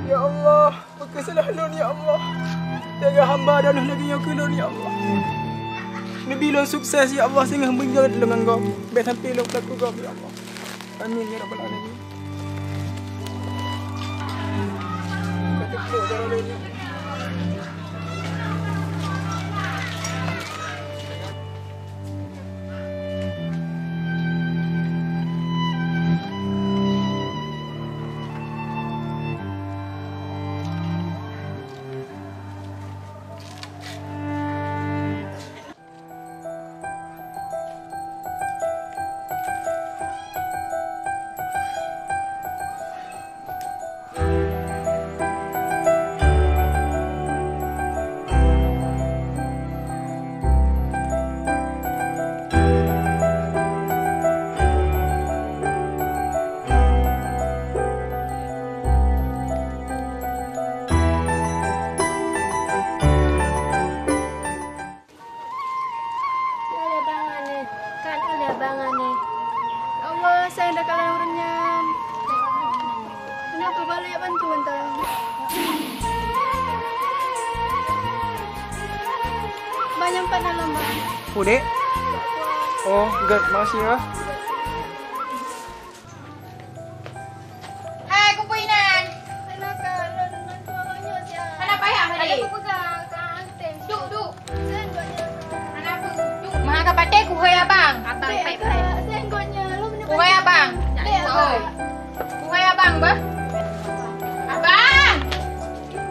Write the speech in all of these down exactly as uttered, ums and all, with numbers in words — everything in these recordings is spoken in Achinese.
Ya Allah, peukeusalah lôn, ya Allah. Jaga hamba droeneuh lagée nyoe keu lôn, ya Allah. Neubi lôn sukses, ya Allah, singoh beunjot lôn ngon gob. Bék sampai lôn peulaku gob, ya Allah. Amin ya rabbal alamin. Oleh bangai neh, kan oleh bangai neh. Ya Allah, saya dah kalah ureueng nyan. Kenapa baru ya bantu mantong? Banyak empat dalam, Bang. Udek? Oh, good. Makasih ya. Hai, kupu inan. Hana payah, Hadi. Duk, duk. Hana apa, duk. Maha ka patéh kuhôi abang. Abang, pai, pai. Kuhôi abang. Oh. Kuhôi abang, bah. Abang.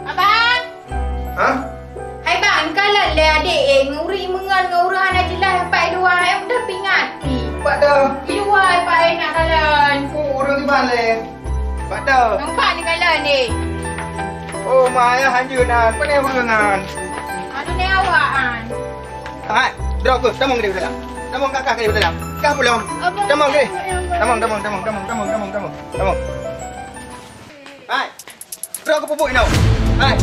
Abang. Hah? Hai bang, kalon lé adék, eh, ngeuri meungon ngon ureueng hana jeulaih pat i luwa, eh, udah pingati. Pat dah? I luwa pat, eh, nak kalon. Oh, ureueng di balai. Pat dah? Nampak ni kalon, eh. Oh, ma, ayah hanjeuet nan. Pane ureueng nan? Anu ni awak, an. Hai, drop ke? Tamong ke dalam? Tamong kakak ke dalam? Kah pulang? Abang, tamong ke? Abang. Tamong, tamong, tamong. Tamong. Hai. Trok keu pupuk inoe. Hai.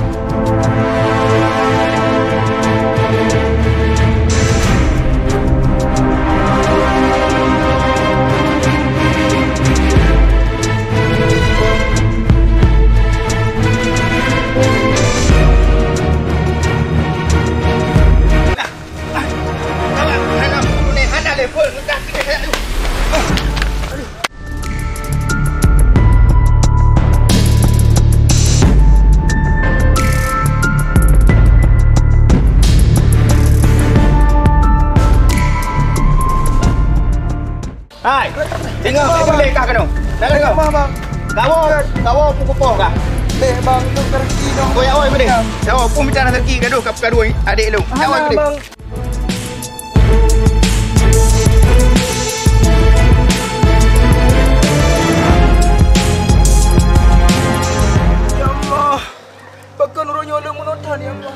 Hai, tengok, tengok, tengok, kah keunoe. Dah tengok. Abang, abang. Kawoe, kawoe peukupoh kah? Eh, bang, itu rezeki dong. Oh, ya, oh, boleh. Ya. Ya, oh, pun bicara rezeki gaduh, kap-, gaduh adék lu. Ya, oh, boleh. Abang. Ya Allah, pakon uroe nyoe lôn meunoe that, ya Allah.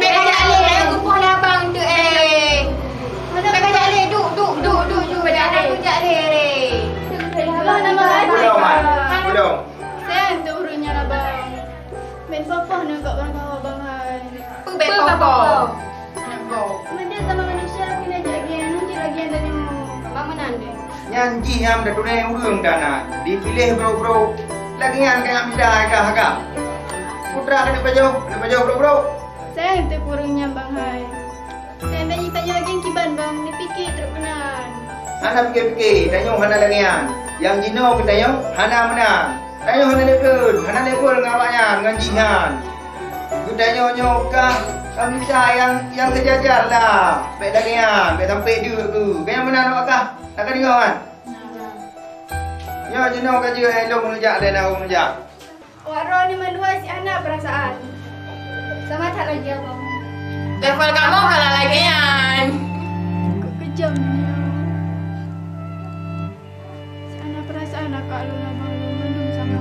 Bèk kajak lé, kajak kupoh lé abang tu, eh. Bèk kajak lé, duek, duek, duek, duek, duek, bèk kajak lé. Abang nama Wan. Ulông, Wan. Ulông. Sayang tu ureueng nyan, abang. Bèk poh-poh neugok bang kawa, bang hai. Peue bèk poh-poh? Meunyoe sama manusia keuneuk jak lagèe nyan, nyan cit lagèe nyan tanyoe. Bang meunan deh. Nyan jih nyang meututoe ureueng dana dipiléh brok-brok. Lagèe nyan keuneuk mita agah-agah. Putra keuneuk pajoh, keuneuk pajoh brok-brok. Sayang teuh ureueng nyan, bang hai. Sayang tanyoe lagèe kiban, bang, neupiké trok keunan. Hana piké-piké, tanyoe hana lagèe nyan. Nyang jinoe keu tanyoe hana meunan. Tanyoe hana lé kheun, hana lé kheun ngon awaknyan, ngon jih nyan. Geutanyoe nyoe kah ka mita nyang, nyang seujajar lah. Bèk lagèe nyan, bèk sampé deuk keu. Ka nyang meunan awak kah? Na ka deungö kan? Nyoe jinoe ka jeuet lôn neujak lé na neujak. Awak droeneuh mandua si hana peurasaan. Sama that lagèe abang. Level kamoe ka lagèe nyan. Kok keujam nyoe. Siana peurasaan akak lôn lamang lôn mandum sama.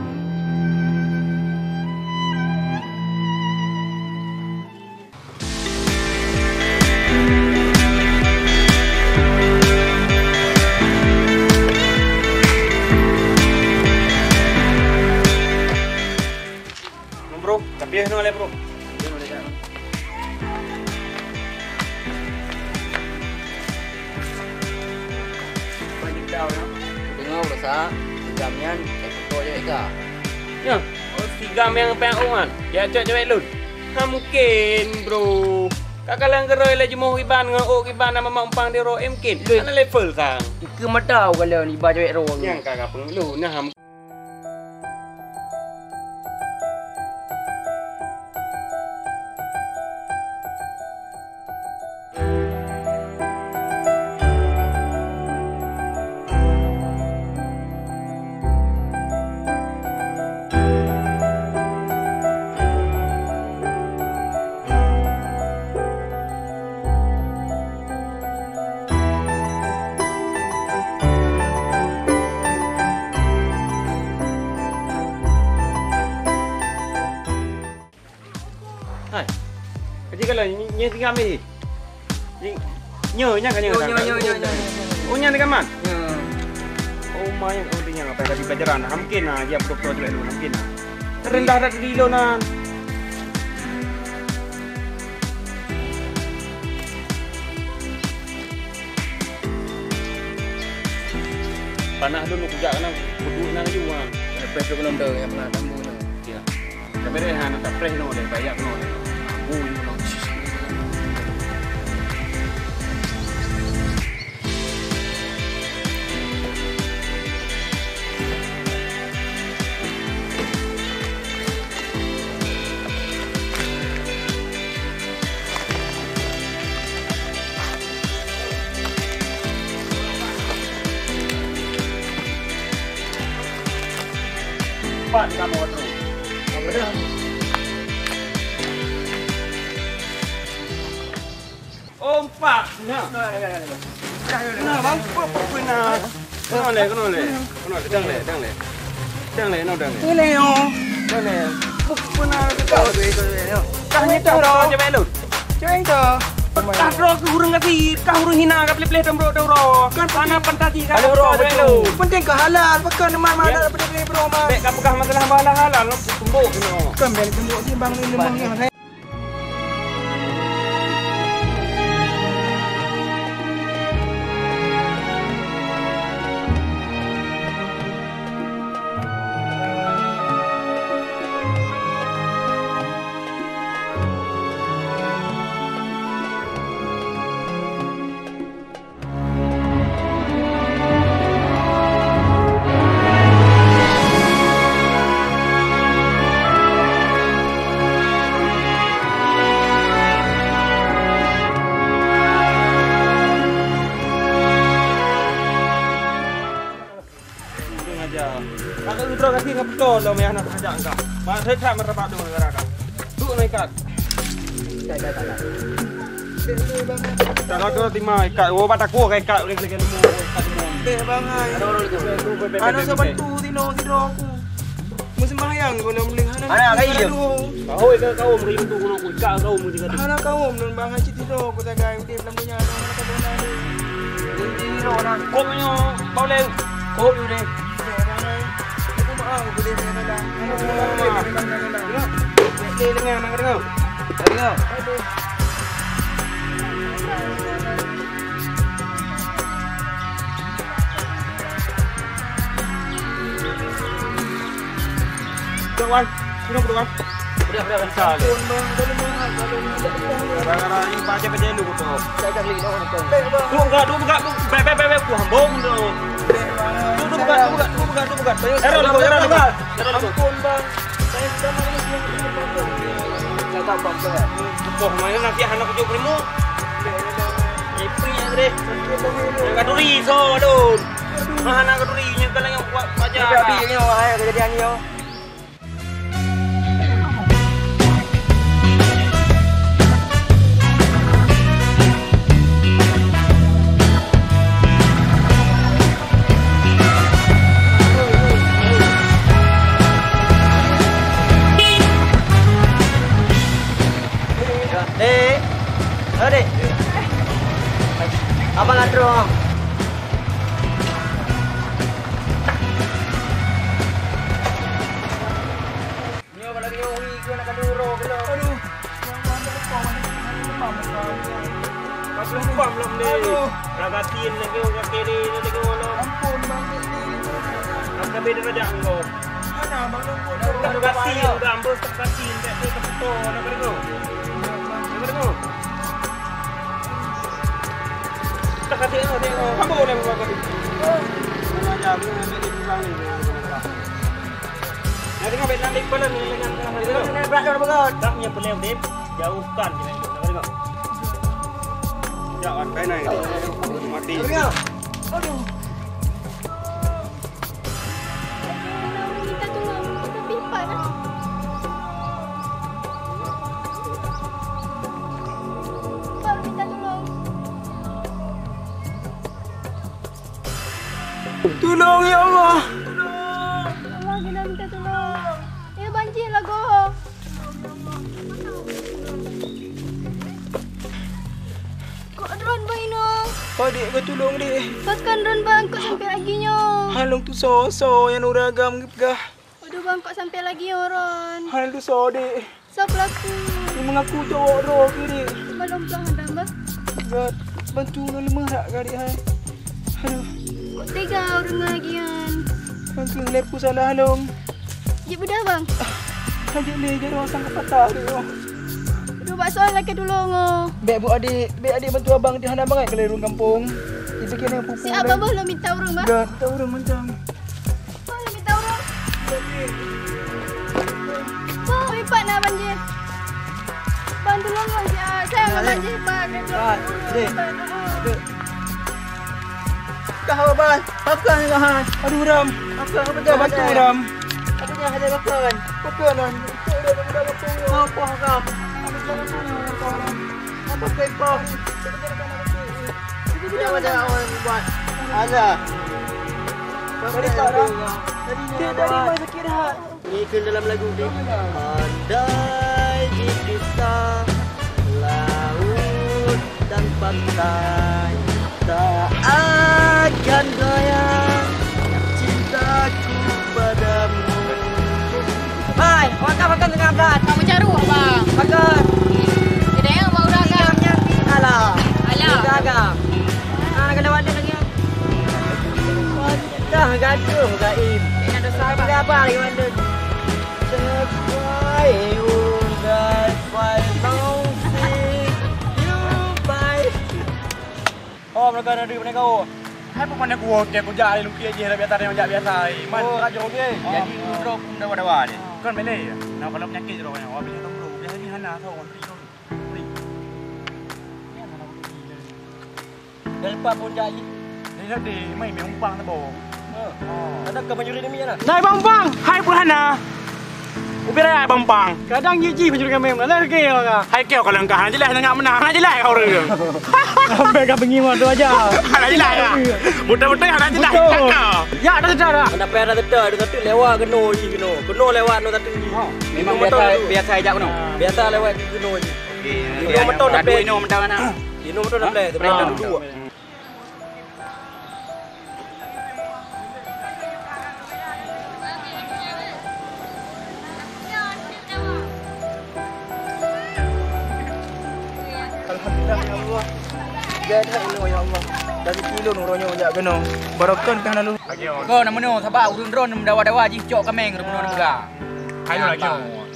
Bro, tapi noh lé, bro. Deungoe basa, si Gam nyan, eh, peuko jaweueb ka. Nyoe, oh, si Gam nyang peuet uman, ya cok jaweueb lôn. Ha, mungken, bro. Ka kalon geurôi lé jimoh iban ngon ôk iban nama mak umpang di ro, eh, mungken. Lôn. Hana level sang. Ikeue mata u kalon iban jaweueb ro. Nyang ka, ka peungeulu, nah, Hai. Kaji kalau nyoe tiga mili. Nyoe, nyoe kan nyoe. Nyoe, nyoe, nyoe, nyoe, nyoe, nyoe. Oh, nyan dekat man? Nyoe. Oh, ma nyan, oh, nyan apa tadi pelajaran? Hamkin nah, dia betul-betul dulu, hamkin nah. Rendah dah diri lo nan. Panah dulu kujak kena kudu nang juang. Lepas tu belum tahu yang pernah tambun. Ya. Tapi deh, anak tak preh no deh, banyak no deh. Abu no. Empat kamoe troh. Oh, empat. Nah. Nah, bang, apa, apa, apa, nah. Kena leh, kena leh. Kena leh, dang leh, dang leh. Dang leh, no, dang leh. Ini leh, oh. Dang leh. Apa, apa, nah, kita. Kah nyetak, bro. Cewek lu. Cewek itu. Kah, bro, ke urang kasih, kah urang hina, kah pilih-pilih, dong, bro, dong, bro. Kan mana fantasi, kah, bro, cewek lu. Penting ke halal, bukan mana, mana, pilih-pilih, bro, mas. Bek, kah pegang masalah halal, halal, no, tumbuk, no. Kan bel tumbuk sih, bang, ini, bang, yang saya. Utroe gasien ka peutoe lom, ya, hana teujak engka. Mak, that-that meureubat dong gara-gara ka. Duek na ikat. Ikat, ikat, ikat. Kalau tu terima ikat. Oh, bat aku ka ikat, boleh kena lima, ikat lima. Beh, bangai. Ada orang tu. Ada saban tu, tino, tino aku. Meuseumbahyang goh lom lé hana. Hana, ka iya. Bahôi ka kaum ka yum tu, kena ku ikat kaum tu. Hana kaum lôn bangai cit tino, ku sagai udép lam donya, hana kaum na. Tino na. Kop nyo, bau lé. Kop nyo deh. Dok, Wan. Sini, Dok, Wan. Udah, udah, udah. Salah. Kadang-kadang ni baca-baca dulu, Dok. Saya cari, Dok, Dok. Dok, enggak, Dok, enggak, Dok. Bek, bek, bek, bek. Wah, bohong, Dok. Dok, Dok, enggak, Dok, enggak, Dok, enggak, Dok, enggak. Error, Dok, error, Dok. Error, Dok. Ampun, Bang. Saya sudah mau. Saya tak apa-apa. Boh, mana nak dia anak cucu primo? Ipri yang gede. Yang kaduri, so, aduh. Mana kaduri, yang kalau yang kuat saja. Tapi, tapi, ini, wahai kejadian ni, yo. Dek. Oh, Dek. Abang Adro. Nyoe kalau nyoe ui ke nak kadu ro ke lo. Aduh. Masuk pam lom deh. Aduh. Ragatin lagi orang kiri lagi orang. Ampun, Bang. Angka beda raja engkau. Mana, Bang? Ampun. Ragatin, udah ambil ragatin, tak ada kebetul, nak kena. Nak kena. Tak ada, tak ada. Kamu boleh buat tadi. Oh, kurang ajar, ni nak jadi pulang ni. Nah, tengok, Vietnam di Kuala ni, dengan, dengan, dengan. Berat dah, berat. Tak punya pelem, Dip. Jauhkan je, Dip. Dengar, dengar. Jangan, penai. Mati. Dengar. Aduh. Minta tolong, tapi Pak dah. Pak, minta tolong. Tulông, ya Allah! Allah, kena minta tulông. Ya, banjir lah, Goh. Kok droen, Bang, inoe? Padek ka tulông, Dek. Pakon droen, Bang, kok sampai lagi nyoe? Halong tu so-so nyang ureueng agam geupeugah. Aduh, Bang, kok sampai lagi nyoe droen? Halong tu so, Dek. Soe pelaku? Nyang mengaku cowok droe kiri. Balom pulang hadang, bah. Gèt, bantu ulôn leumoh rak garéh hai. Aduh. Kok tega ureueng lagèe nyan? Bang keuh lé peue salah lôn. Jeuet beudah, Bang. Ah, hanjeuet lé, jaroe sang ka patah tu. Aduh, bak soe lakèe tulông, oh. Bèk bu adik, bèk adik bantu abang, di hana bangai keu lé ureueng gampông. Di pikir nang pupu. Si abang boh lôn minta ureueng, bah? Gèt, minta ureueng mantong. Wah, lagi tahu. Wah, hebat nah banjir. Bang, tulông lah, ya. Saya nggak banjir, Bang. Dia tulông. Bang, tulông. Aduh. Kah, Bang. Pakai lah, Han. Aduh, Ram. Pakai apa dah? Bantu, Ram. Apa dah ada pakai? Pakai lah. Apa dah? Apa dah? Apa dah? Ada. Dari Pak Ram. Dari Mak Sakit Rahat. Ni ke dalam lagu ni. Andai dipisah laut dan pantai, tak akan goyang cintaku padamu. Hai, awak kan makan tengah berat. Kamu caru, Abang. Makan. Tidak yang mau dah kan? Alah. Alah. Kita agak. Ah, nak kena wadah lagi. Dah gaduh gaib. Ingat dosa, Abang. Ada apa lagi wadah? Cepai unggai file mau si. You bye. Oh, mereka ada duit mereka, oh. Hai pun mana gua tiap kujak hari lukis je lah biasa yang jak biasa. Man, oh. Kerja okey. Jadi, oh, bro, pun dawa-dawa ni. Kan boleh ya? Nah, kalau penyakit je orang yang awak boleh tahu, bro. Biasa ni hana tahu, bro. Bro. Ni hana tahu. Dari Pak pun jadi. Ni nak di, mai, mai umpang tu, bro. Ada ke mencuri demi ya? Nai bang bang, hai pun hana. Ubira ya bang bang. Kadang ye ji mencuri kami mana lagi ya ka. Hai kau kalau engkau hana jelas dengan mana, hana jelas kau orang. Sampai ka bengi mah tu aja. Hana jelas ka. Betul-betul hana jelas. Betul. Ka. Ya ada sedara. Ada payah ada sedara, ada satu lewat kena ji kena. Kena lewat no satu ji. Memang biasa biasa ajak kena. Biasa lewat ji kena ji. Okey. Ino betul dah play. Ino betul dah play. Sebenarnya duduk. Alhamdulillah ya Allah. Jadi ino ya Allah. Dari kilo nurunyo jak kena. Barokon kan lalu. Ko nama nyo sabab ureueng droen mendawa-dawa jih cok kameng ureueng droen peugah. Ayo lagi.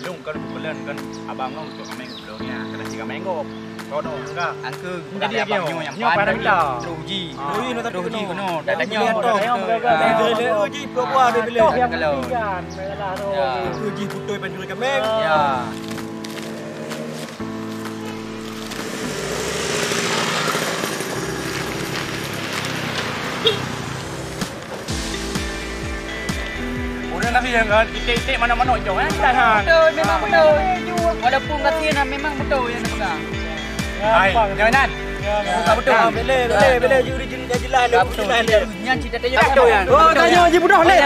Lung kan bulan kan abang ngon cok kameng. Nyoe, kena tiga minggu. Kono, enggak. Angke, jadi lagi abang nyoe nyang nyoe padan dah. Teruji. Ah. Teruji kono. Dah tanya. Teruji, pura-pura dia bila. Kalau. Ya. Teruji putui pancuri kemeng. Ya. Ureueng nasi yang kan, iték-iték manok-manok jong, eh, dah, ha. Betul, memang betul. Walaupun nasi yang memang betul yang dia pegang. Hai, jangan. Bukan betul. Boleh, boleh, boleh. Juri, juri, dah jelas, dah jelas. Nyan cerita tanya. Betul, ya. Oh, tanya Haji Budoh, leh.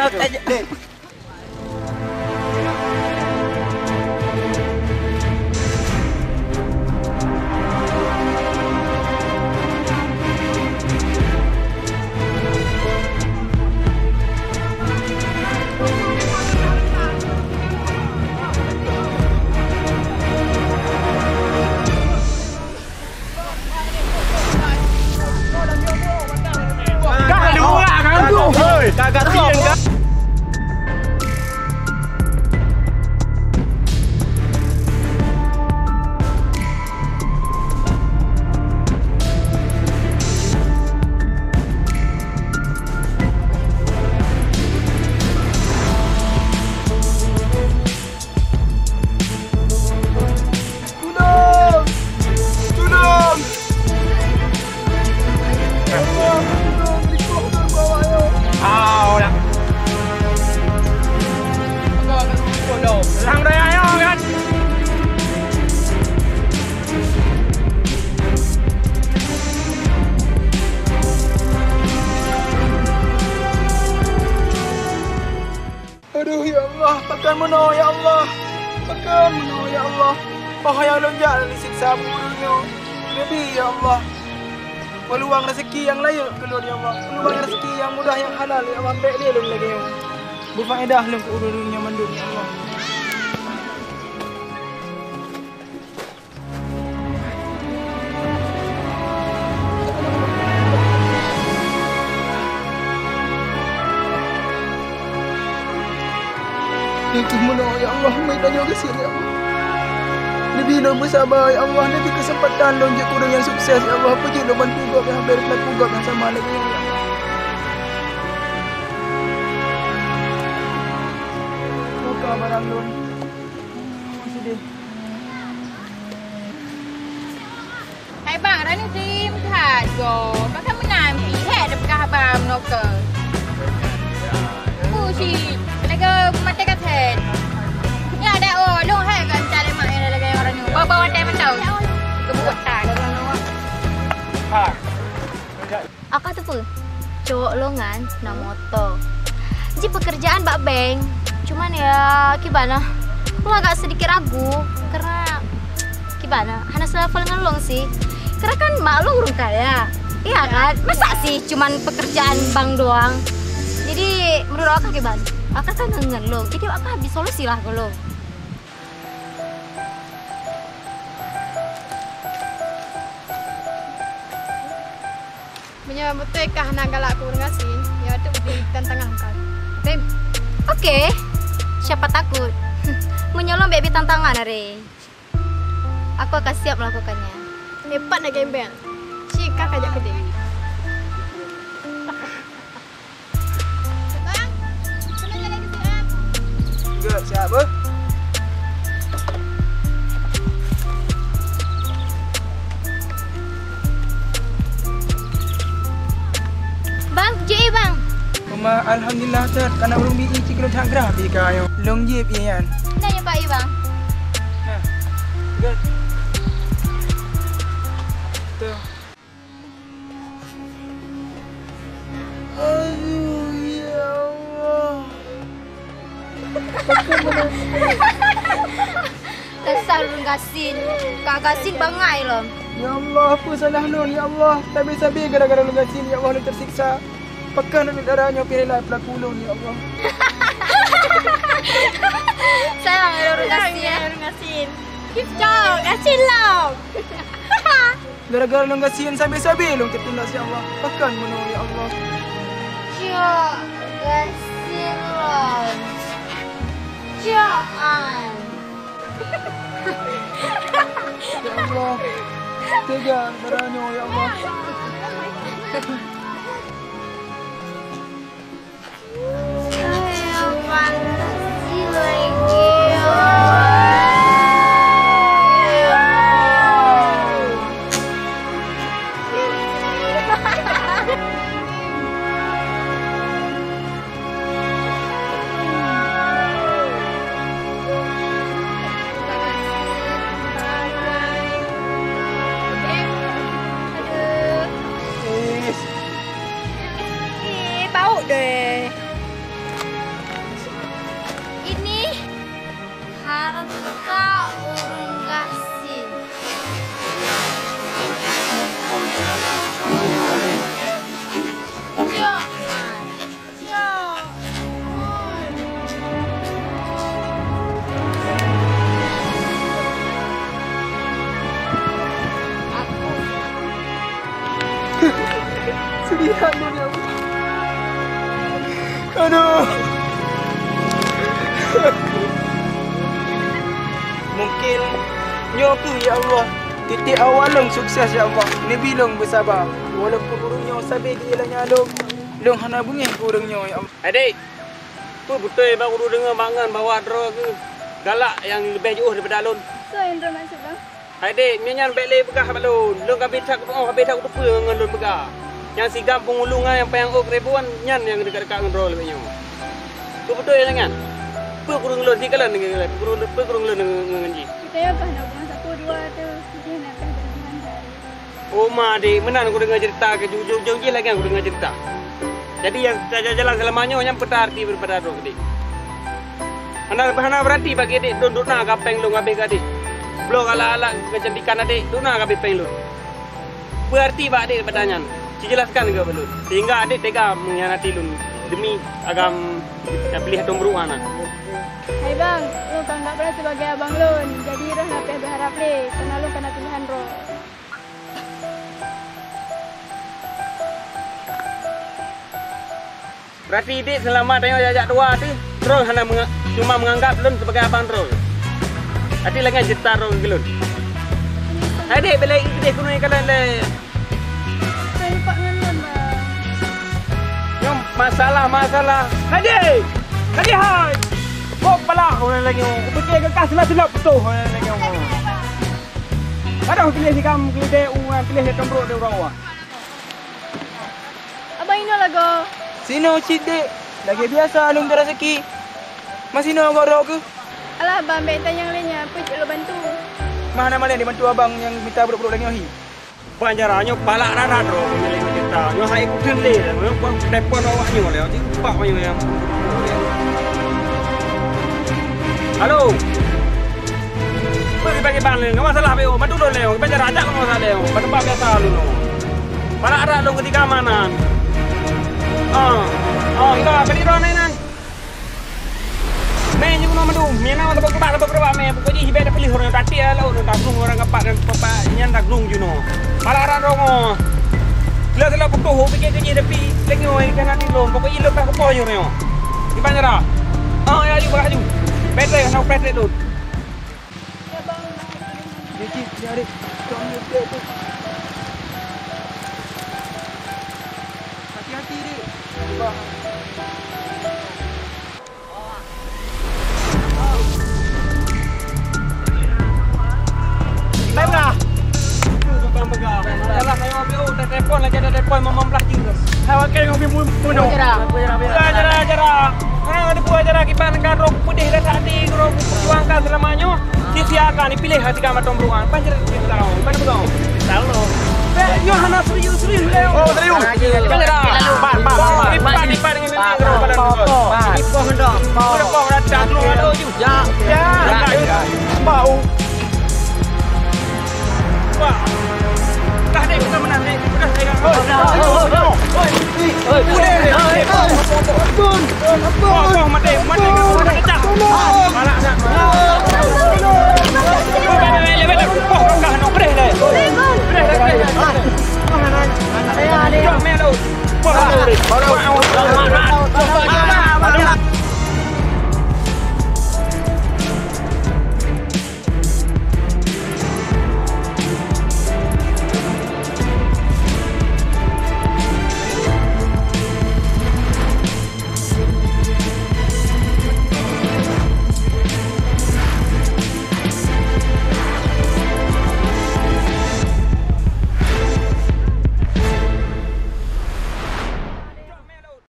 Ka dua, ka dua. Hoi, ka, ka tieng, ka. Tulông! Tulông! Ya Allah, tulông, beri kok, tulông, bawa, ya. Ah, orang. Lang dah, ya, ya, kan? Aduh, ya Allah, pakon meunoe, ya Allah. Pakon meunoe, ya Allah. Paha nyang lôn jak lôn siksa bunoe nyoe. Neubi, ya Allah. Peuluang rezeki nyang layeuk keu lôn, ya Allah. Peuluang rezeki nyang mudah, nyang halal, ya Allah. Bèk lé lôn lagèe nyoe. Beufaedah lôn keu ureueng nyang mandum, ya Allah. Nyan keuh meunoe, ya Allah, meutanyoe geusien, ya Allah. Neubi lôn meusaba, ya Allah, neubi keuseumpatan lôn jeuet keu ureueng nyang sukses, ya Allah, peujeuet lôn bantu gob nyang habéh peulaku gob nyang sama lagèe nyan, ya Allah. Buka barang lôn. Sedih. Hai bang, Rani dim that go. Pakon meunan pih, hèk teupeugah haba meunoe keu. Pu cit, lagèe maté kasét. Nyak dak oh, lôn hèk gata lé mak nyang lagèe ureueng nyoe. Bau-bau até mantong. Keubuet tan. Aka teupeu, cowok lôn nyan na moto. Ji pekerjaan bak bank. Cuman ya, kiban nah, lôn agak sedikit ragu karena kiban nah, hana selevel ngon lôn sih. Karena kan mak lôn ureueng kaya. Iya kan? Masa sih cuman pekerjaan bank doang? Jadi menurut Aka kiban? Aka kan ngon lôn. Jadi Aka bri solusi lah keu lôn. Meunyoe beutôi kah hana galak keu ureueng gasien, ya, teuk bri tantangan kah. Tem. Oke. Siapa takut? Meunyoe lôn bèk bri tantangan, are. Aku akan siap melakukannya. Hebat nak gembel. Ci kah kajak keudeh. Bang, kena jalan ke sini, ah. Juga siap, beuh. Bang, jeuet, bang. Mama, alhamdulillah. Set, kana ureueng bi i cit keuneuk that grah bi ka nyoe. Lôn jieb ié nyan. Nah, nyoe Pak, ié, Bang. Nah. Gét. Tuh. Aduh, ya Allah. Dasar ureueng gasien, ka gasien bangai lom. Ya Allah, peue salah lôn, ya Allah. Sabe-sabe gara-gara lôn gasien, ya Allah, lôn teusiksa. Pakon lôn dara nyoe pih rila peulaku lôn, ya Allah. Sayang ya ureueng gasien. Sayang ya ureueng gasien. Cok, gasien lom. Gara-gara lôn gasien sabe-sabe lôn teutindas, ya Allah. Pakon meunoe, ya Allah. Cok, gasien lom. Cok an. Ya Allah. Tega dara nyoe, ya Allah. Ih, bau deh. Ini harta ureueng gasien. Ya. Sedih that lôn, ya Allah. Aduh. Mungkin nyoe kheueh, ya Allah, titik awai lôn sukses, ya Allah. Neubi lôn beusaba. Walaupun ureueng nyoe sabe geuielanya lôn, lôn hana beungéh keu ureueng nyoe, ya Allah. Hai dék, peue beutôi bak guru deungoe bak ngon bahwa droe kheueh galak nyang leubeh jiôh daripada lôn? Soe nyang droe maksud, Bang? Hai dék, meunyo nyan bèk lé peugah bak lôn. Lôn ka bit that kutu'oh, ka bit that kuteupeue ngon lôn peugah. Nyang sigam peungulung nyang panyang ôk ribuan, nyan nyang dekat-dekat ngon droe lagèe nyoe. Peue beutôi nyang nyan? Peue kureueng lôn sikalon, peue kureueng, peue kureueng lôn ngon, ngon jih? Geutanyoe bah na hubungan sapeue dua tu, jih na pih hubungan jari. Oh ma, dék, meunan kudeungö ceurita keu jujur-jujur jih lagèe nyan kudeungö ceurita. Jadi nyang tajalan seulama nyoe nyan peue arti daripada droe, dék? Hana, hana beurati bagi dék, lôn duna ka péng lôn habéh keu adék. Bloe galak-galak keucantikan adék, duna ka habéh péng lôn. Peue arti bak adék daripada nyan? Ci jelaskan keu lôn. Sehingga adék tega mengkhianati lôn demi agam piléh ateueh meuruek hana. Hai bang, lôn ka anggab droe sibagai abang lôn, jadi droe hana payah beuharab lé, karena lôn ka na tuhan droe. Berarti dék seulama tanyoe jak-jak dua teuh, droe hana meunga-, cuma meunganggab lôn sibagai abang droe. Até lagèe nyan ceurita droe keu lôn. Hai dék, bèk lé idéh keunoe kalon lé. Saya lupa ngon lôn, Bang. Nyoe masalah-masalah. Hai dék! Hai dék hai! Kok palak ureueng lagèe nyoe? Kupikir keu kah seunab-seunab putôh ureueng lagèe nyoe. Kadang piléh sikam keudéh, ureueng piléh lé tambrok di ureueng awak. Abang inoe lagoe. Sinoe cit, Dék. Lagèe biasa lôn teurazeuki. Ma sinoe goe droe keuh? Alah, Bang, bèk tanyong lé nyan, peue jeuet lôn bantu? Ma hana malèe dibantu abang nyang mita brok-brok lagèe nyoe hi. Ban jara nyoe palak rarat droe ngon lé cerita. Nyoe hai kutreun lé, nyoe ban telepon awak nyoe lé, jeuet bak nyoe nyang. Halo. Peue kiban-kiban lé, ngon masalah beu, bantu lôn lé, kiban jara jak ngon masalah lé, ban teumpat biasa lôn. Palak rarat lôn keutika manan. Ah, oh, ika beli droe nai nai. Mé nyang keunoe mandum, mie na leubeh keubah, leubeh keubah mé. Pokok jih bèk tapeulih ureueng, tatik laôt, taglung ureueng kapak dan pepak nyan taglung jinoe. Palak rat rongoe. Sila-sila putôh, pike keu jih tapi lengyoe ikan hati lôn. Pokok jih leupah kupoh jih ureueng. Iban nyerah. Ah, ya, aju, bah, aju. Petrek, hana petrek lôn. Ya, Bang. Dia cik, dia ada. Kau ni dia tu. Hati-hati, Dik. Bang. Baiklah. Itu tukang pegang. Salah saya ambil, oh, tak telepon lagi, ada telepon memang belah jing tu. Awak keu ngon pun pun. Acara, acara. Ha, ada buah acara kiban kan roh putih dah tadi roh perjuangkan selama nyoh. Sia-sia kan dipilih hati kan matong beruang. Panjang tahu. Mana betul? Tahu. Nyoh hana serius-serius. Oh, serius. Acara. Pak, pak, pak. Lipat, lipat dengan ini roh pada. Lipat dong. Udah kau dah dah lu ada. Ya. Ya. Bau. Wah. Dah deh, kita menang deh. Udah, saya dah. Oi, oi, oi, oi. Oi, oi, oi. Ampun, ampun. Wah, wah, mati, mati.